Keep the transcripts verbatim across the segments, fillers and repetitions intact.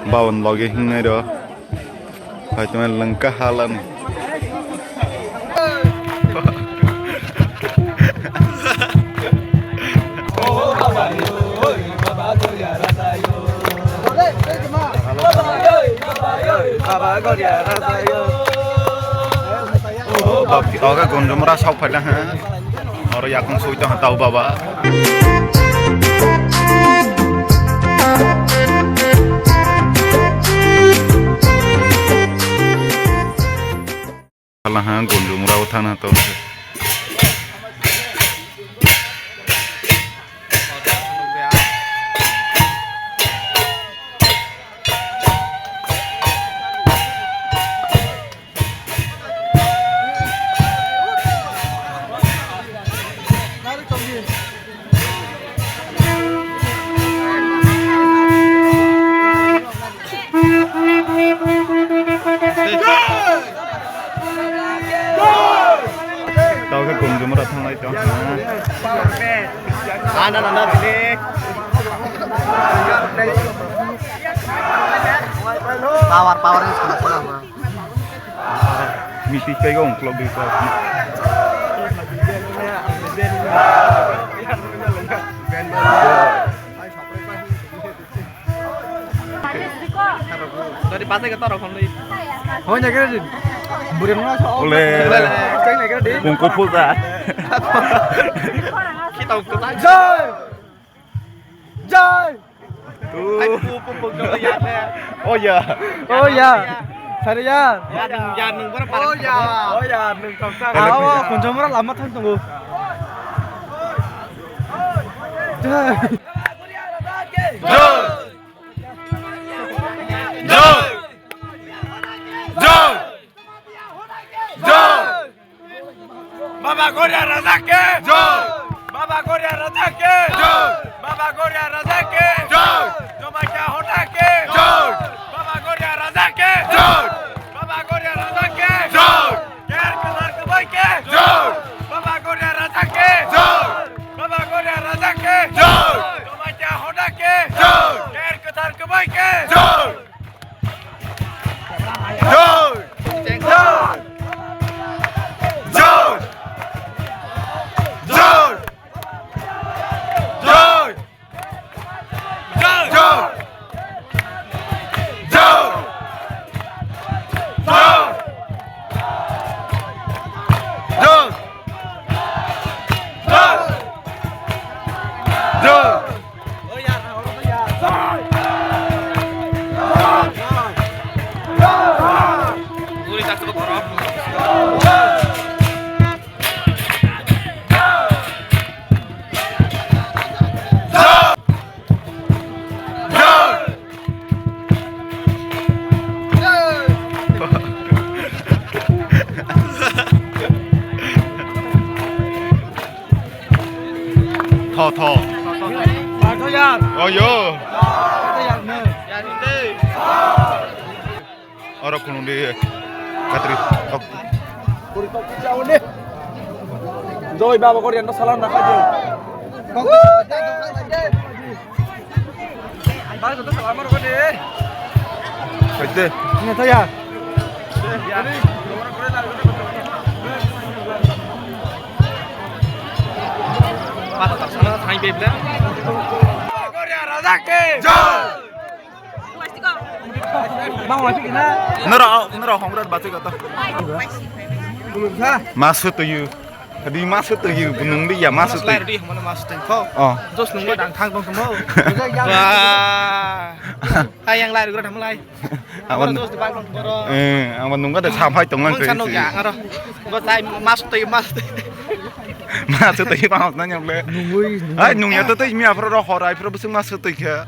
Bawan logi hingnai ro. Hai tuma lengka halani. Oke, gunjumra sok phaila ha. Oro yakung sui tong tau baba. Phaila ha gunjumra o thana to. Tao khe gunjumra thanglai tong. Power, power ni sana sana. Miti kai gong klok di klok. Dari pasai ke torok hon lagi. Hon jaga din. Burin mana so? Ole. Ceng jaga din. Bungko puta. Kita ukut aja. Jai! Jai! Hai, pu, pu, pu, pu, ya, ya. Oh ya. Oh ya. Sari ya. Ya, nung, ya, nung, berapa? Oh ya. Oh ya, nung, tong, tong. Awa, kunjung mura lama thang tunggu. Jai! Jai! Jai! Jai! Jai! Baba Goria Raja ke! Jai! Baba Goria Raja ke! Jai! Baba Goria Raja ke! Jai! Jamatia Hoda ke! Jai! Baba Goria Raja ke! Jai! Baba Goria Raja ke! Jai! Ker Kwthar Kwbai ke! Jai! Baba Goria Raja ke! Jai! Baba Goria Raja ke! Jai! Jamatia Hoda ke! Jai! Ker Kwthar Kwbai ke! Jai! Jai! Jai! Jai! Tho, tho. Tho, tho, yar. Oh, yo. Tho, tho, yar, no. Yar, hindi. Oro khulum di. Katri. Tok. Kuri tok ki chao ni. Joi baba kori ando salam na khaji. Baba kori ando salam na khaji. Bai, kau tu salam na khaji. Khaji. Ini tu ya. Mata tak sana, thang bebla. Goria Raja ke jai. Nora, nora hongrat bache kata. Masu to you. Tadi masu to you, bunung di ya masu to. Lai di mana masu to kau. Oh. Terus nunggu dang thang tong tong. Wah. Hai yang lai gura tham lai. Awan. Terus di bang tong tong. Eh, awan nunggu ada sampai tong lang. Mang sanu ya ngaro. Gua tai masu to you, masu to you. Masu to you, masu nanya le. Nunggu. Ai nunggu ya to to mi afro ro horai pro busung masu to ya.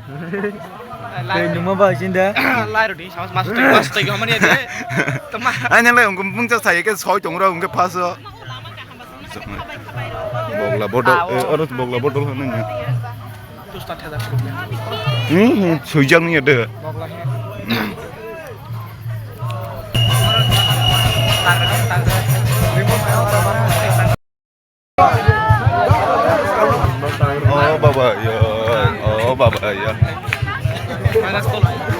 Tei nungma bai sinda. Lai rodi, sama mas tui, mas tui, hamani ade. Tama. Ai nang lai ungkum pungcha sai ke soi tong ra ungke paso. Bogla bodol, eh, oro bogla bodol hano ni. Tus ta theda. Hmm, hmm, sujang ni ade. Bogla. Hmm. Oh baba ya, oh baba ya.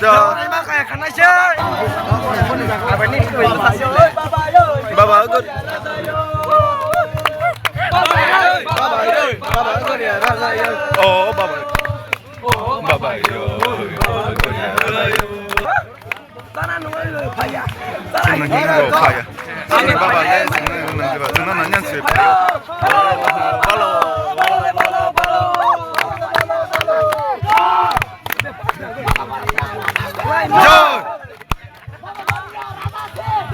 Joy. Baba, good. Oh, baba. Baba, yo. Chwngno hinwi rw phaiya. Chini baba le chwngno hinwi rw phaiya. Chwngno nani ang swi phaiya. Balo. Joy!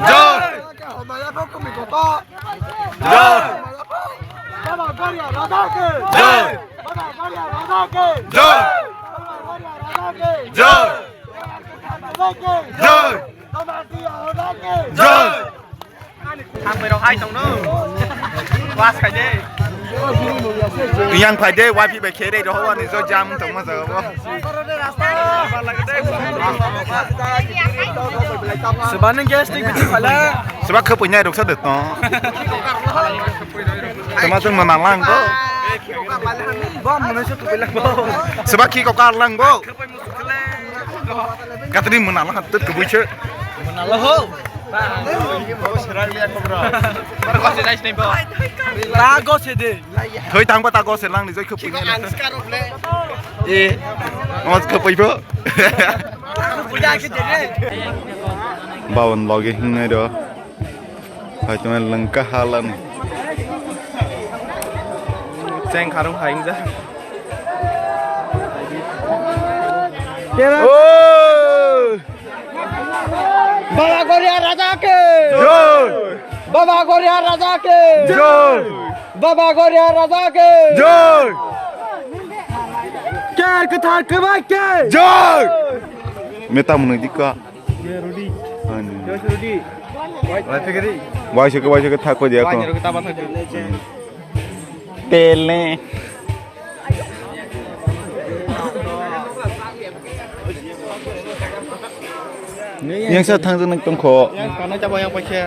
Joy! Joy! Baba Goria Raja ki! Joy! Baba Goria Raja ki! Joy! Baba Goria Raja ki! Joy! Joy! Joy! Hambai rok hai tongno. Was khai de. Yang phai de, wifi bai khe de, roho ani jo jam tongma jaga bo. Subani gas tik bitik phala. Suba khapui nai rok sa de to. Tama tong mana lang bo. Bom mana sa tu phala bo. Suba ki ko kar lang bo. Katri mwnalo ha tut kubui se. Mwnalo ho. Ta gose de. Thoi tang ba ta gose lang ni joi khupui. E. Os khupui bo. Bawan logi hingnai do. Hai tongmani lengka halani. Cheng kharung hai wngja. Oh! Baba Goria Raja ki! Joy! Baba Goria Raja ki! Joy! Baba Goria Raja ki! Joy! Ker kwthar kwbai ki! Joy! Meta mwnwi dikha. Ani. Waisike, waisike thak ko dia ko. Tele. Yang sa thang jeng tong kho. Yang kana jabo yang paikhe.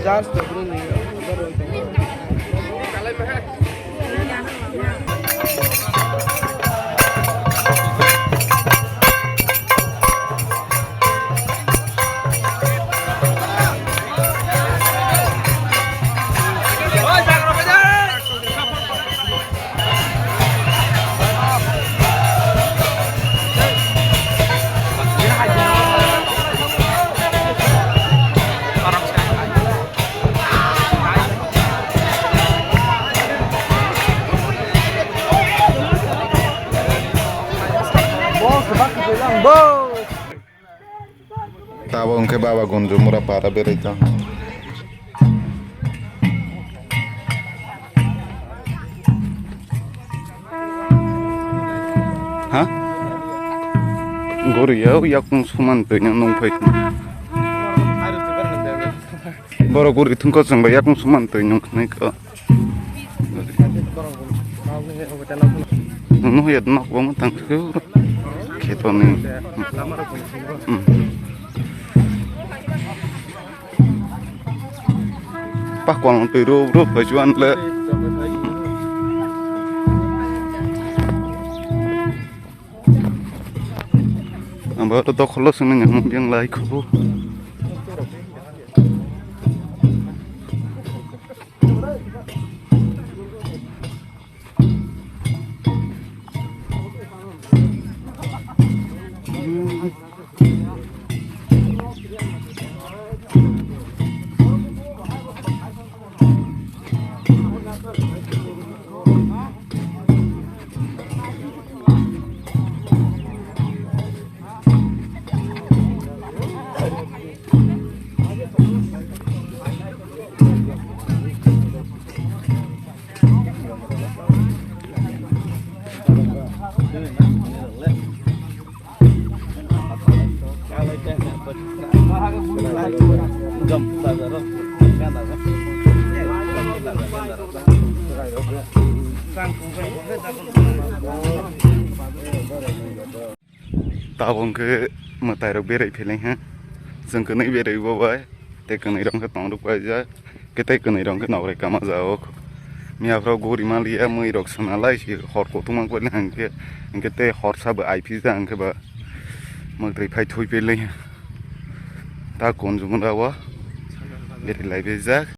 Jars to bro ni. Tabok hwnkhe baba Gunju mura para berai tong. Ha? Gori ya, yakung suman twi nang nung phai. Borok guri thungkho chwng bai yakung suman twi nung khnai kho. Nung ya nok bong tang kho. Kheto ni. Hmm. Pakon twi ro ro phai chuan le. Ang ba to dokholo sini nyamuk yang lai khubu. Tabuk hwnkhe mwtairok berai philai ha. Chwng kwnwi berai bo bai. Tei kwnwi rok khe tongrok paijak. Khe tei kwnwi rok khe nokrai kama jao. Miyaphro gori maliya mwi rok swnalai si hor kutung mang pali hwnkhe. Hwnkhe tei hor sabo aiphi ja hwnkhe ba. Mwtai phai thui philai ha. Ta kunjumura o. Berai lai bejak.